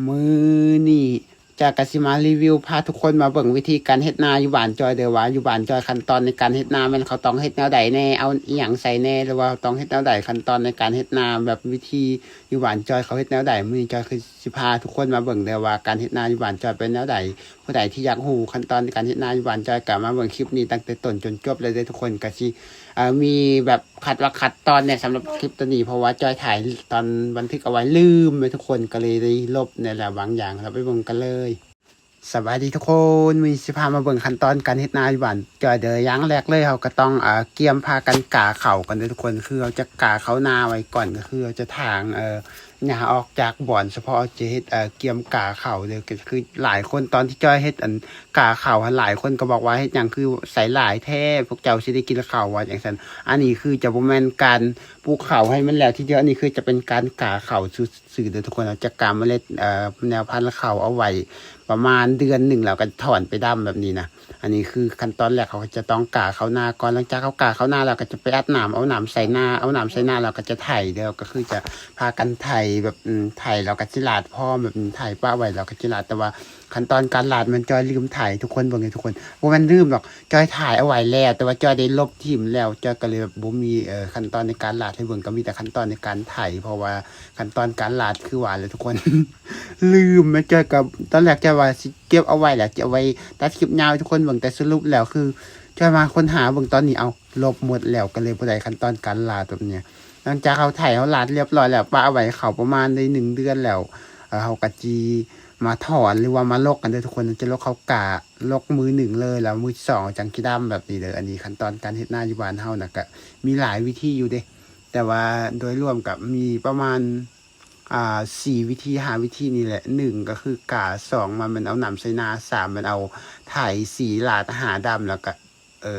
ມື້ນີ້ຈອຍກໍຊິມາຣີວິວ ພາທຸກຄົນມາເບິ່ງວິທີການເຮັດນາຢູ່ບ້ານຈອຍເດີ ວ່າຢູ່ບ້ານຈອຍຂັ້ນຕອນໃນການເຮັດນາແມ່ນເຂົາຕ້ອງເຮັດແນວໃດແດ່ ເອົາອີ່ຫຍັງໃສ່ແດ່ ຫຼືວ່າເຮົາຕ້ອງເຮັດແນວໃດ ຂັ້ນຕອນໃນການເຮັດນາ ແບບວິທີຢູ່ບ້ານຈອຍເຂົາເຮັດແນວໃດ. ມື້ນີ້ຈອຍຄືຊິພາທຸກຄົນມາເບິ່ງເດີວ່າການເຮັດນາຢູ່ບ້ານຈອຍເປັນແນວໃດ. ຜູ້ໃດທີ່ຢາກຮູ້ຂັ້ນຕອນໃນການເຮັດນາຢູ່ບ້ານຈອຍ ກໍມາເບິ່ງຄລິບນີ້ຕັ້ງແຕ່ຕົ້ນຈົນຈົບເລີຍເດີທຸກຄົນ. ກໍຊິ ເອີ ມີແບບຂັດວ່າຂັ້ນຕອນແດ່ສຳລັບຄລິບໂຕນີ້ ເພາະວ່າຈອຍຖ່າຍຕອນບັນທຶກເອົາໄວ້ລືມແມ່ນທຸກຄົນ ກໍເລີຍໄດ້ລົບແດ່ແລ້ວບາງຢ່າງ. ເຮົາໄປເບິ່ງກັນເລີຍ. ສະບາຍດີທຸກຄົນ ມື້ນີ້ຊິພາມາເບິ່ງຂັ້ນຕອນການເຮັດນາຢູ່ບ້ານຈອຍເດີ. ຢ່າງແລກເລີຍ ເຮົາກໍຕ້ອງ ເອີ ກຽມພາກັນກາເຂົ້າກ່ອນເດີທຸກຄົນ. ຄືເຮົາຈະກາເຂົ້ານາໄວ້ກ່ອນ ກໍຄືເຮົາຈະຖາງ ເອີ ຫຍ້າອອກຈາກບ່ອນສະເພາະ ເຮົາຈະເຮັດ ເອີ ກຽມກາເຂົ້າເດີ. ກໍຄືຫຼາຍຄົນຕອນທີ່ຈອຍເຮັດ ອັນ ກາເຂົ້າຫັ້ນ ຫຼາຍຄົນກໍບອກວ່າ ເຮັດຫຍັງຄືໃສ່ຫຼາຍແທ້ ພວກເຈົ້າຊິໄດ້ກິນເຂົ້າບໍ່ ຈັ່ງຊັ້ນ. ອັນນີ້ຄືຈະບໍ່ແມ່ນການປູກເຂົ້າໃຫ້ມັນແລ້ວທີດຽວ ອັນນີ້ຄືຈະເປັນການກາເຂົ້າຊື່ໆເດີທຸກຄົນ. ເຮົາຈະກາເມລັດ ເອີ ແນວພັນເຂົ້າເອົາໄວ້ປະມານເດືອນໜຶ່ງ ແລ້ວກໍຖອນໄປດຳແບບນີ້ນະ. ອັນນີ້ຄືຂັ້ນຕອນແລກ ເຮົາກໍຈະຕ້ອງກາເຂົ້ານາກ່ອນ. ຫຼັງຈາກເຮົາກາເຂົ້ານາແລ້ວ ກໍຈະໄປອັດນ້ຳ ເອົານ້ຳໃສ່ນາ ເອົານ້ຳໃສ່ນາແລ້ວກໍຈະໄຖເດີ. ກໍຄືຈະພາກັນໄຖແບບ ອືມ ໄຖແລ້ວກໍຊິລາດພ້ອມ ແບບໄຖປະໄວ້ແລ້ວກໍຊິລາດ. ແຕ່ວ່າ ຂັ້ນຕອນການລາດແມ່ນຈອຍລືມຖ່າຍໃຫ້ທຸກຄົນເບິ່ງເດ້ທຸກຄົນ. ບໍ່ແມ່ນລືມດອກ ຈອຍຖ່າຍເອົາໄວ້ແລ້ວ ແຕ່ວ່າຈອຍໄດ້ລົບຖິ້ມແລ້ວ ຈອຍກໍເລີຍແບບບໍ່ມີ ເອີ ຂັ້ນຕອນໃນການລາດໃຫ້ເບິ່ງ ກໍມີແຕ່ຂັ້ນຕອນໃນການໄຖ. ເພາະວ່າຂັ້ນຕອນການລາດຄືວ່າແຫຼະທຸກຄົນ ລືມ. ແມ່ນຈອຍກໍຕອນແລກຈອຍວ່າຊິເກັບເອົາໄວ້ແຫຼະ ຈະເອົາໄວ້ຕັດຄລິບຍາວໃຫ້ທຸກຄົນເບິ່ງ ແຕ່ສະຫຼຸບແລ້ວຄືຈອຍມາຄົ້ນຫາເບິ່ງຕອນນີ້ ເອົ້າ ລົບໝົດແລ້ວ ກໍເລີຍບໍ່ໄດ້ຂັ້ນຕອນການລາດແບບນີ້. ຫຼັງຈາກເຮົາໄຖເຮົາລາດຮຽບຮ້ອຍແລ້ວ ປະໄວ້ເຂົ້າປະມານໄດ້ໜຶ່ງເດືອນແລ້ວ ເອີ ເຮົາກໍຊິມາຖອນ ຫຼືວ່າມາລົກກັນເດີທຸກຄົນ. ຈະລົກເຂົ້າກາ ລົກມື້ໜຶ່ງເລີຍ ແລ້ວມື້ສອງເຮົາຈັ່ງຊິດຳແບບນີ້ເດີ. ອັນນີ້ຂັ້ນຕອນການເຮັດນາຢູ່ບ້ານເຮົານະ ກະມີຫຼາຍວິທີຢູ່ເດ້ ແຕ່ວ່າໂດຍລວມກະມີປະມານ ອ່າ ສີ່ວິທີ ຫ້າວິທີນີ້ແຫຼະ. ໜຶ່ງກໍຄືກາ ສອງມາແມ່ນເອົານ້ຳໃສ່ນາ ສາມແມ່ນເອົາໄຖ ສີ່ລາດ ຫ້າດຳ ແລ້ວກະ ເອີ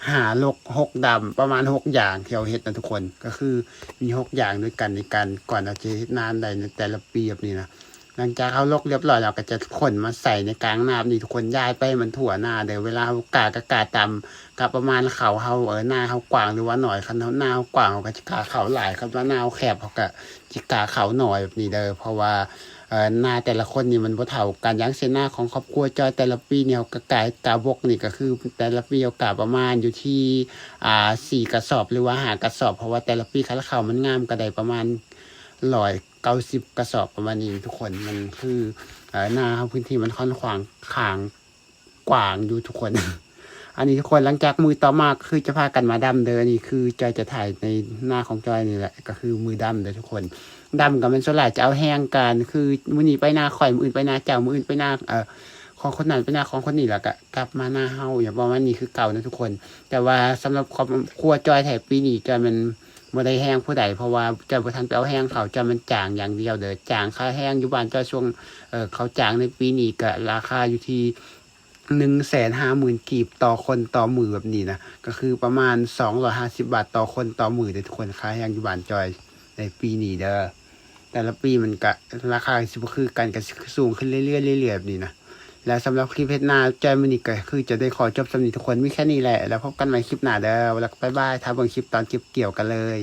ຫ້າລົກ ຫົກດຳ ປະມານຫົກຢ່າງທີ່ເຮົາເຮັດນະທຸກຄົນ. ກໍຄືມີຫົກຢ່າງດ້ວຍກັນໃນການ ກ່ອນເຮົາຈະເຮັດນາໄດ້ໃນແຕ່ລະປີແບບນີ້ນະ. ຫຼັງຈາກເຮົາລົກຮຽບຮ້ອຍແລ້ວ ກໍຈະຂົນມາໃສ່ໃນກາງນາແບບນີ້ທຸກຄົນ ຢາຍໄປໃຫ້ມັນທົ່ວນາເດີ. ເວລາເຮົາກາ ກໍກາຕາມ ກະປະມານເຂົ້າເຮົາ ເອີ ນາເຮົາກວ້າງ ຫຼືວ່າໜ້ອຍ. ຄັນເຮົາ ນາເຮົາກວ້າງ ເຮົາກໍຈະກາເຂົ້າຫຼາຍ ຄັນວ່ານາເຮົາແຄບ ເຮົາກໍຈະກາເຂົ້າໜ້ອຍແບບນີ້ເດີ. ເພາະວ່າ ເອີ ນາແຕ່ລະຄົນນີ້ມັນບໍ່ເທົ່າກັນ. ຢ່າງເຊັ່ນນາຂອງຄອບຄົວຈອຍ ແຕ່ລະປີນີ້ເຮົາກໍກາ ກາບົກນີ້ກໍຄືແຕ່ລະປີເຮົາກາປະມານຢູ່ທີ່ ອ່າ ສີ່ກະສອບ ຫຼືວ່າຫ້າກະສອບ ເພາະວ່າແຕ່ລະປີຄັນເຂົ້າມັນງາມກໍໄດ້ປະມານຮ້ອຍເກົ້າສິບກະສອບປະມານນີ້ທຸກຄົນ. ມັນຄື ເອີ ນາເຮົາພື້ນທີ່ມັນຄ່ອນຂ້າງ ຂ້າງ ກວ້າງຢູ່ທຸກຄົນ. ອັນນີ້ທຸກຄົນ ຫຼັງຈາກມື້ຕໍ່ມາກໍຄືຈະພາກັນມາດຳເດີ. ອັນນີ້ຄືຈອຍຈະຖ່າຍໃນນາຂອງຈອຍນີ້ແຫຼະ ກໍຄືມື້ດຳເດີທຸກຄົນ. ດຳກໍແມ່ນສ່ວນຫຼາຍຈະເອົາແຮງກັນ ຄືມື້ນີ້ໄປນາຂ້ອຍ ມື້ອື່ນໄປນາເຈົ້າ ມື້ອື່ນໄປນາ ເອີ ຂອງຄົນນັ້ນ ໄປນາຂອງຄົນນີ້ ແລ້ວກໍກັບມານາເຮົາ ຫຍັງປະມານນີ້ຄືເກົ່ານະທຸກຄົນ. ແຕ່ວ່າສຳລັບຄອບຄົວຈອຍແທ້ປີນີ້ ຈອຍແມ່ນບໍ່ໄດ້ແຮງຜູ້ໃດ ເພາະວ່າຈອຍບໍ່ທັນໄປເອົາແຮງເຂົາ ຈອຍແມ່ນຈ້າງຢ່າງດຽວເດີ. ຈ້າງ ຄ່າແຮງຢູ່ບ້ານຈອຍຊ່ວງ ເອີ ເຂົາຈ້າງໃນປີນີ້ກໍລາຄາຢູ່ທີ່ ໜຶ່ງແສນຫ້າໝື່ນກີບຕໍ່ຄົນຕໍ່ມື້ແບບນີ້ນະ ກໍຄືປະມານສອງຮ້ອຍຫ້າສິບບາດຕໍ່ຄົນຕໍ່ມື້ເດີທຸກຄົນ ຄ່າແຮງຢູ່ບ້ານຈອຍໃນປີນີ້ເດີ. ແຕ່ລະປີມັນກະລາຄາຊິບໍ່ຄືກັນ ກະຊິສູງຂຶ້ນເລື້ອຍໆ ເລື້ອຍໆ ແບບນີ້ນະ. ແລະ ສຳລັບຄລິບເຮັດນາຈອຍມື້ນີ້ ກະຄືຈະໄດ້ຂໍຈົບສ່ຳນີ້ທຸກຄົນ ມີແຄ່ນີ້ແຫຼະ ແລ້ວພົບກັນໃໝ່ຄລິບໜ້າເດີ. ແລ້ວໄປບາຍ ຖ້າເບິ່ງຄລິບຕອນເກັບກ່ຽວກັນເລີຍ.